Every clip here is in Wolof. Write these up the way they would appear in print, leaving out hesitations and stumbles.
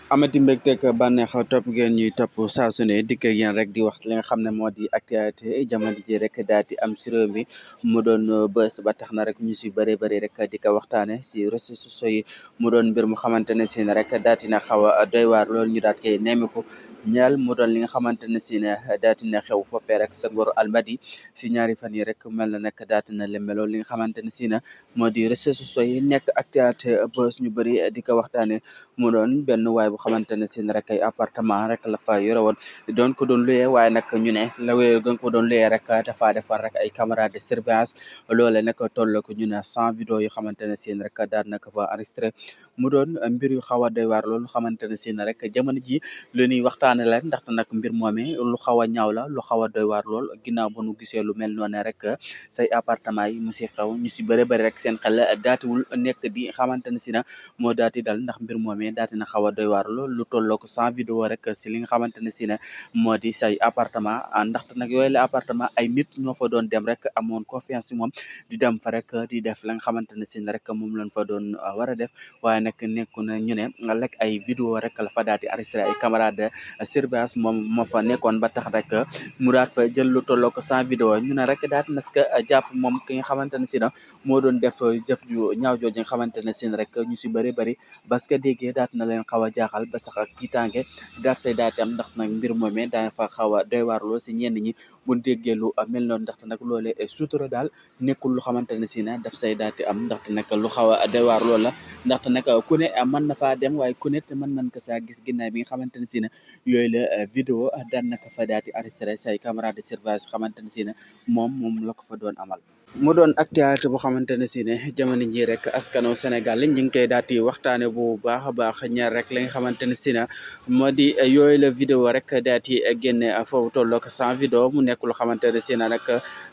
amati mbégteeg bànneex topp ngeen ñuy topp saa su ne dikk ak yéen rek di wax li nga xam ne moo di actualité jamono ji rek daal di am si réew mi mu doon bës ba tax na rek ñu si bëree bëri rek di ko waxtaane si réseaux sociaux yi mu doon mbir mu xamante ne si ne rek daal dina xaw a doy waar loolu ñu daal koy nemmeeku ñaal mu doon li nga xamante ne si ne daal dina xew foofee rek sa ngoru almadi si ñaari fan yi rek mel na nekk daal dina lembeloo li nga xamante ne si ne moo di réseaux sociaux yi nekk actualité bës ñu bëri di ko waxtaane mu doon benn waay bu xamante ne si rek ay appartement rek la fa yore woon doon ko doon luyee waaye nag ñu ne la gën ko doon luyee rek dafa defar rek ay caméra de surveillance loole nag toll ko ñu ne 100 vidéo yu xamante ne si rek daan na ko fa enregistré mu doon mbir yu xaw a doy waar loolu xamante ne si rek jamono ji lu ñuy waxtaane la ndaxte nag mbir moomee lu xaw a ñaaw la lu xaw a doy waar lool ginnaaw ba nu gisee lu mel noonu rek say appartement yi mu si xew ñu si bëri bëri rek seen xel daatiwul nekk di xamante ne si na moo daati dal ndax mbir moomee daati na xaw a doy waar lool lu tolloo ko 100 vidéo rek si li nga xamante ne si ne moo di say appartement ndaxte nag yooyu la appartement ay nit ñoo fa doon dem rek amoon confiance si moom di dem fa rek di def la nga xamante ne si ne rek moom lañ fa doon war a def waaye nag nekku na ñu ne rek ay vidéo rek la fa daal di enregistré ay caméra de surveillance moom moo fa nekkoon ba tax rek mu daat fa jël lu tolloo ko 100 vidéo ñu ne rek daat na ska jàpp moom ki nga xamante ne si na moo doon def jëf ju ñaaw jooju nga xamante ne si rek ñu si bëri bëri parce que déggee daat na leen xaw a jaaxal ba sax ak kiitange daat say daati am ndax nag mbir moomee daa fa xaw a doy waar lool si ñenn ñi bu déggee lu mel noonu ndaxte nag loolee sutura daal nekkul lu xamante ne si na daf say daati am ndaxte nag lu xaw a doy waar lool la ndaxte nag ku ne mën na faa dem waaye ku ne mën nañ ko saa gis ginnaaw bi nga xamante ne si na yooyu la vidéo daan na ko fa daati enregistré say caméra de surveillance xamante ne si na moom la ko fa doon amal mu doon actualité boo xamante ne si ne jamono ji rek askanu Sénégal ñi ngi koy daal di waxtaane bu baax a baax ñaar rek li nga xamante ne si na moo di yooyu la vidéo rek daal di génne foofu tolloo ko 100 vidéo mu nekk lu xamante ne si na nag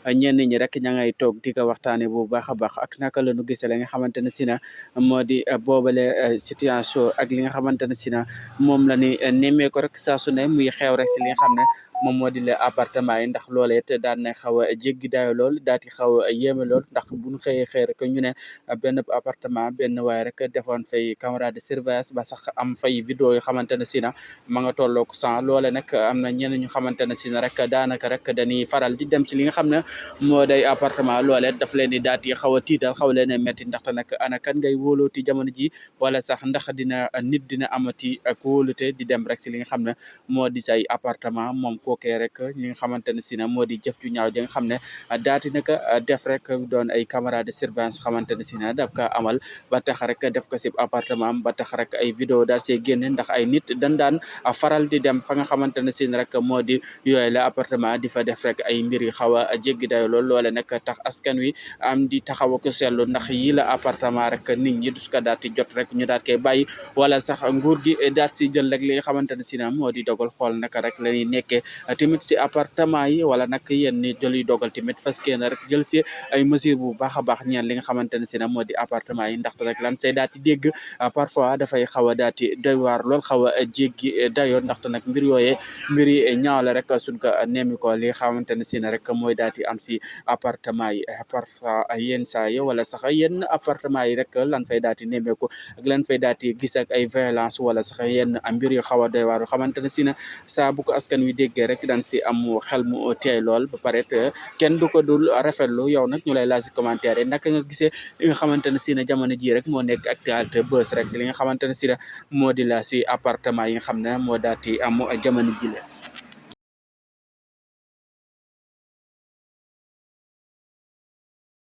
ñenn ñi rek ña ngay toog di ko waxtaane bu baax a baax ak naka la ñu gisee la nga xamante ne si na moo di boobale situation ak li nga xamante ne si na moom la ni nemmee ko rek saa su ne muy xew rek si li nga xam ne moom moo di le appartement yi ndax loolee te daan na xaw a jéggi dayo lool daal di xaw a yéeme lool ndax buñ xëyee rek ñu ne benn appartement benn waaye rek defoon fay caméra de surveillance ba sax am fay vidéo yu xamante ne si na ma nga tolloog 100 loole nag am na ñenn ñu xamante ne si na rek daanaka rek dañuy faral di dem si li nga xam ne moo day appartement loolee daf leen di daal di xaw a tiital xaw leen a métti ndaxte nag ana kan ngay wóolooti jamono ji wala sax ndax nit dina amati ak wóolute di dem rek si li nga xam ne moo di say appartement moom kookee rek ñi nga xamante ne si na moo di jëf ju ñaaw ji nga xam ne daati naka def rek doon ay caméra de surveillance xamante ne si na daf ka amal ba tax rek def ko si appartement am ba tax rek ay vidéo daal see génne ndax ay nit dañ daan faral di dem fa nga xamante ne si rek moo di yooyu la appartement di fa def rek ay mbir yu xaw a jéggi dayo lool loole nag tax askan wi am di taxaw ko seetlu ndax yi la appartement rek nit ñi dus ko daal di jot rek ñu daal koy bàyyi wala sax nguur gi daal si jël rek li nga xamante ne si na moo di dogal xool naka rek la ñuy nekkee tamit si appartement yi wala nag yéen ni jëli dogal tamit fas yéene rek jël si ay mesures bu baax a baax ñeen li nga xamante ne si na moo di appartement yi ndaxte rek lan say daal di dégg parfois dafay xaw a daal di doy waar lool xaw a jéggi dayoo ndaxte nag mbir yooyee mbir yi ñaaw la rek suñ ko nemmi ko li nga xamante ne si na rek mooy daal di am si appartement yi parfois yenn saa yi wala sax yenn appartement yi rek lan fay daal di nemmeeku ak lan fay daal di gis ak ay violence wala sax yenn mbir yu xaw a doy waar xamante ne si na saa bu ko askan wi déggee rek daan si am xel mu teey lool ba pare kenn du ko dul rafetlu yow nag ñu lay laaj si commentaire yi naka nga gisee li nga xamante ne si na jamono ji rek moo nekk actualité bës rek si li nga xamante ne si na moo di la si appartement yi nga xam ne moo daal di am jamono ji la